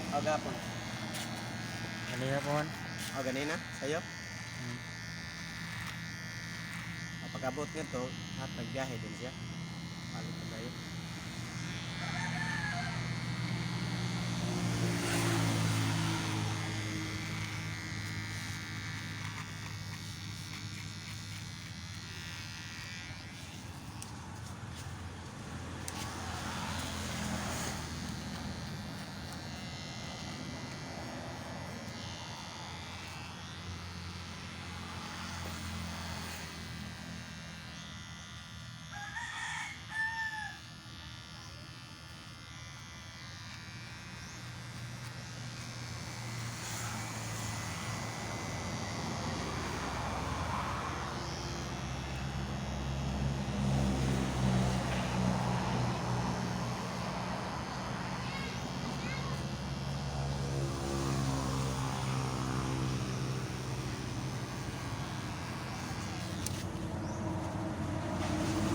O gapon. Kanina po man. O ganina sayo. O pag-abot nito, at nagbiyahe din siya. Palit na tayo.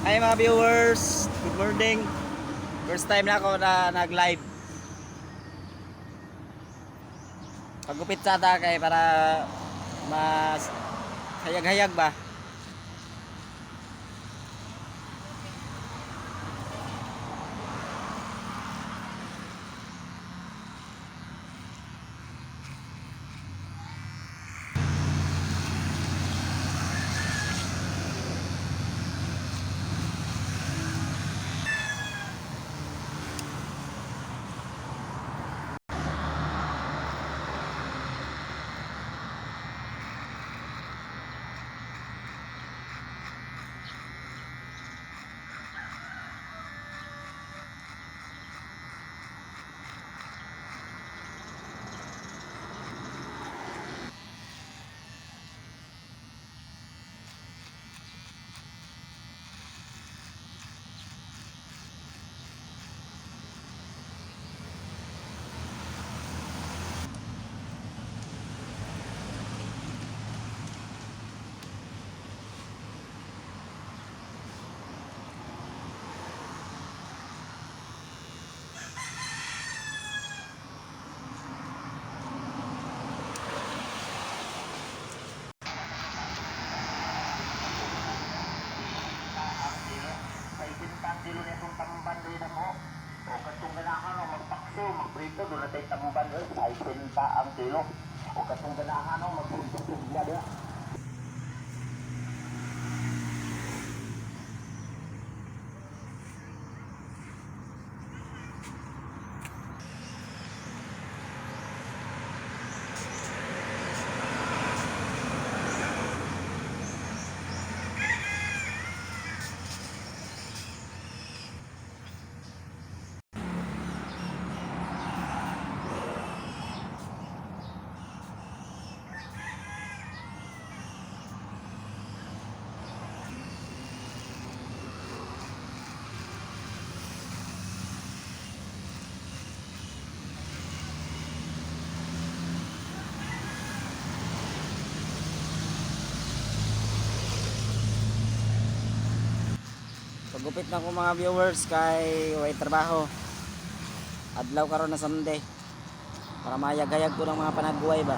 Hi mga viewers, good morning. First time na ako na nag-live. Pagupit sa ta kay para mas hayag-hayag ba? Sa ibintang kilo na itong tamban rin mo. O katong ganahan o magpaksiw, magprito, doon na tayo tamban rin. Sa ibinta ang kilo. O katong ganahan o magprito, diya. Pagupit na ko mga viewers kay way trabaho. Adlaw karon na Sunday. Para mahayag-hayag ko ng mga panagbuhay ba.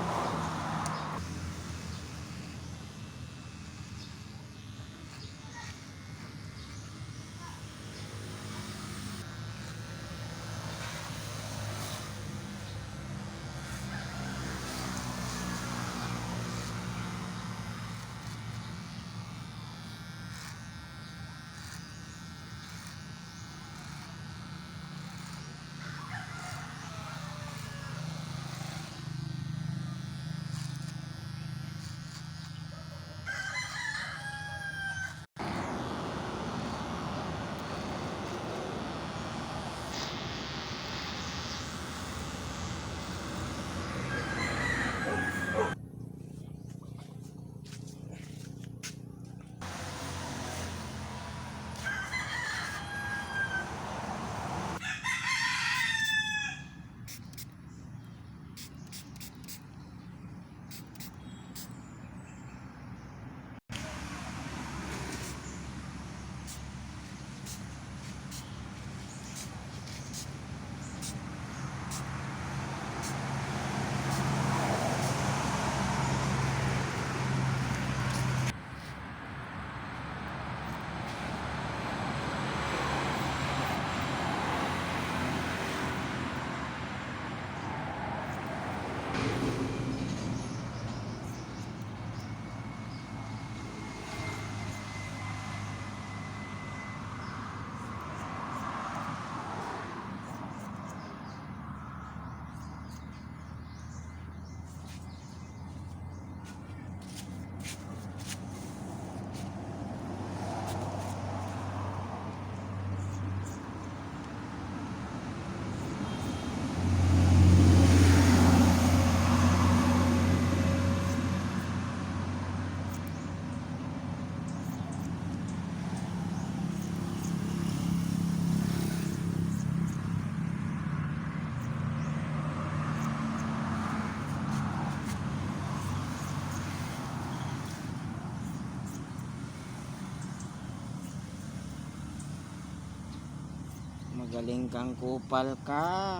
Galing kang kupal ka.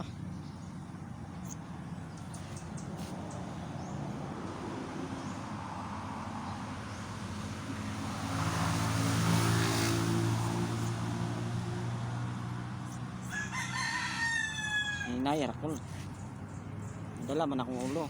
Hinayar ko. Dala man akong ulo.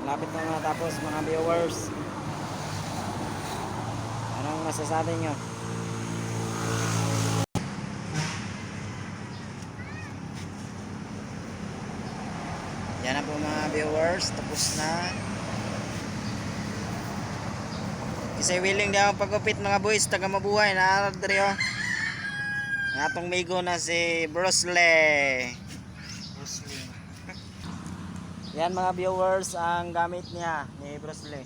Malapit na matapos, mga viewers. Anong masasabi nyo? Yan na po, mga viewers, tapos na. Kasi willing di ako pagupit, mga boys, taga mabuhay na diri oh. Ang atong migo na si Bruce Lee. Bruce Lee. Yan, mga viewers, ang gamit niya ni Bruce Lee.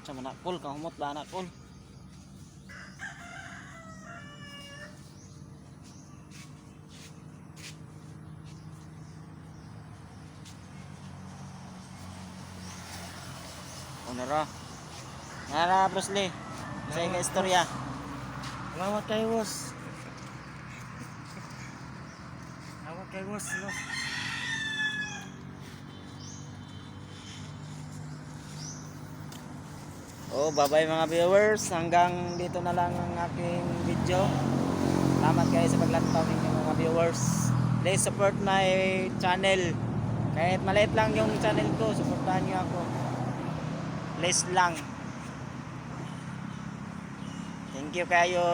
Sa mana kul kahumot ba na kul. Ano ra? Nara Bruce Lee. Sa iyong istorya. Salamat kay boss. Salamat kay boss, no? Oh, bye-bye mga viewers. Hanggang dito na lang ang aking video. Salamat kayo sa paglantaw ninyo, mga viewers. Please support my channel. Kahit maliit lang yung channel ko, supportahan niyo ako. Please lang. Thank you kayo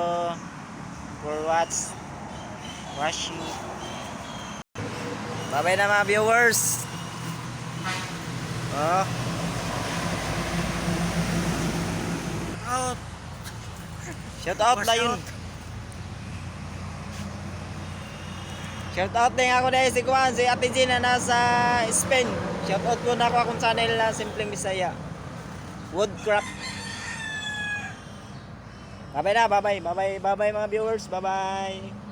for watching. Bye-bye na, mga viewers. Oh. Out. Shout out Watch na yun. out. Shout out din ako dahil si Juan, si Ate Gina nasa Spain. Shout out po na ako akong channel na Simpleng Bisaya. Woodcraft. Bye-bye na, bye-bye, bye-bye, bye-bye mga viewers, bye-bye.